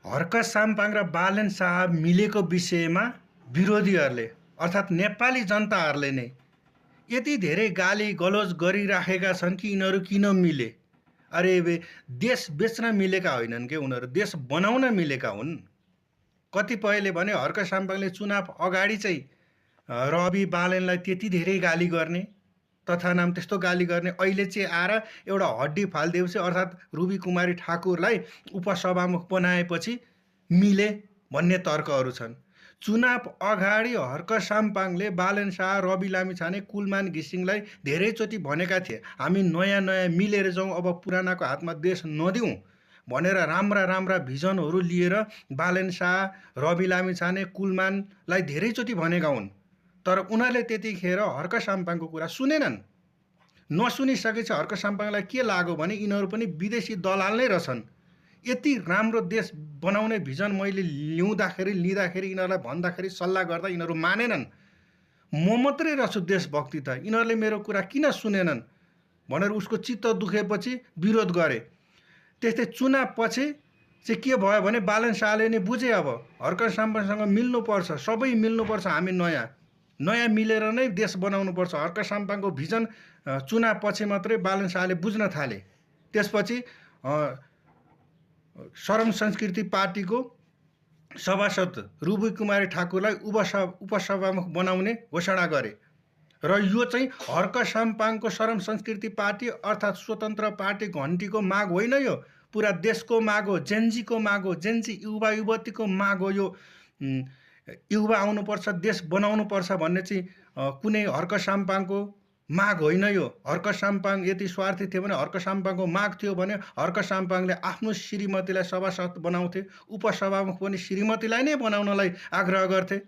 हर्क साम्पाङ र बालेन शाह मिलेको विषयमा विरोधीहरूले अर्थात् नेपाली जनताहरूले नै यति धेरै गाली गलोज गरिराखेका छन् कि यिनीहरू किन मिले। अरे देश बेच्न मिलेका होइनन् के, उनीहरू देश बनाउन मिलेका हुन्। कतिपयले भने हर्क साम्पाङले चुनाव अगाडि चाहिँ रवि बालेनलाई त्यति धेरै गाली गर्ने, तथा नाम त्यस्तो गाली गर्ने, अहिले चाहिँ आएर एउटा हड्डी फालिदिएपछि अर्थात् रुबी कुमारी ठाकुरलाई उपसभामुख बनाएपछि मिले भन्ने तर्कहरू छन्। चुनाव अगाडि हर्क साम्पाङले बालेन शाह, रवि लामिछाने, कुलमान घिसिङलाई धेरैचोटि भनेका थिए, हामी नयाँ नयाँ मिलेर जाउँ, अब पुरानाको हातमा देश नदिउँ भनेर राम्रा राम्रा भिजनहरू लिएर बालेन शाह, रवि लामिछाने, कुलमानलाई धेरैचोटि भनेका हुन्। तर उनीहरूले त्यतिखेर हर्क साम्पाङको कुरा सुनेनन्। नसुनिसकेपछि हर्क साम्पाङलाई के लाग्यो भने यिनीहरू पनि विदेशी दलाल नै रहेछन्। यति राम्रो देश बनाउने भिजन मैले लिँदाखेरि यिनीहरूलाई भन्दाखेरि सल्लाह गर्दा यिनीहरू मानेनन्। म मात्रै रहेछु देशभक्ति त, यिनीहरूले मेरो कुरा किन सुनेनन् भनेर उसको चित्त दुखेपछि विरोध गरे। त्यस्तै चुनाव पछि चाहिँ के भयो भने बालेन शाहले नै बुझे अब हर्क साम्पाङसँग मिल्नुपर्छ, सबै मिल्नुपर्छ, हामी नयाँ मिलेर नै देश बनाउनुपर्छ। हर्क साम्पाङको भिजन चुनाव पछि मात्रै बालेन शाहले बुझ्न थाले। त्यसपछि श्रम संस्कृति पार्टीको सभासद रुबी कुमारी ठाकुरलाई उपसभामुख बनाउने घोषणा गरे। र यो चाहिँ हर्क साम्पाङको श्रम संस्कृति पार्टी अर्थात् स्वतन्त्र पार्टी घन्टीको माग होइन, यो पुरा देशको माग हो, जेन्जीको माग हो, जेन्जी युवा युवतीको माग हो। यो युवा आउनुपर्छ, देश बनाउनुपर्छ भन्ने चाहिँ कुनै हर्क साम्पाङको माग होइन। यो हर्क साम्पाङ यति स्वार्थी थियो भने, हर्क साम्पाङको माग थियो भने हर्क साम्पाङले आफ्नो श्रीमतीलाई सभासद बनाउँथे, उपसभामुख पनि श्रीमतीलाई नै बनाउनलाई आग्रह गर्थे।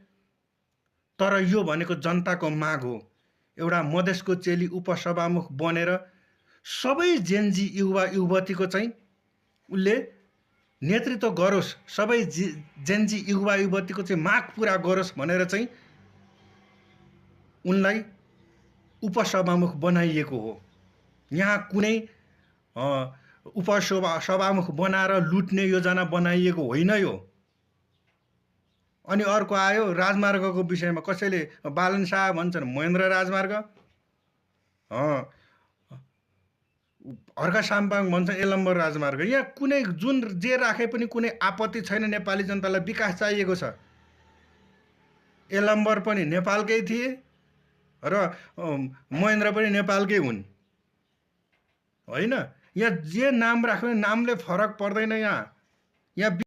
तर यो भनेको जनताको माग हो। एउटा मधेसको चेली उपसभामुख बनेर सबै जेन्जी युवा युवतीको चाहिँ उसले नेतृत्व गरोस्, सबै जेन्जी युवा युवतीको चाहिँ माग पुरा गरोस् भनेर चाहिँ उनलाई उपसभामुख बनाइएको हो। यहाँ कुनै उपसभामुख बनाएर लुट्ने योजना बनाइएको होइन यो। अनि अर्को आयो राजमार्गको विषयमा, कसैले बालेन शाह भन्छन् महेन्द्र राजमार्ग, हर्क साम्पाङ भन्छ यलम्बर राजमार्ग। यहाँ कुनै जुन जे राखे पनि कुनै आपत्ति छैन, नेपाली जनतालाई विकास चाहिएको छ। यलम्बर पनि नेपालकै थिए र महेन्द्र पनि नेपालकै हुन् होइन। यहाँ जे नाम राख्यो नामले फरक पर्दैन। यहाँ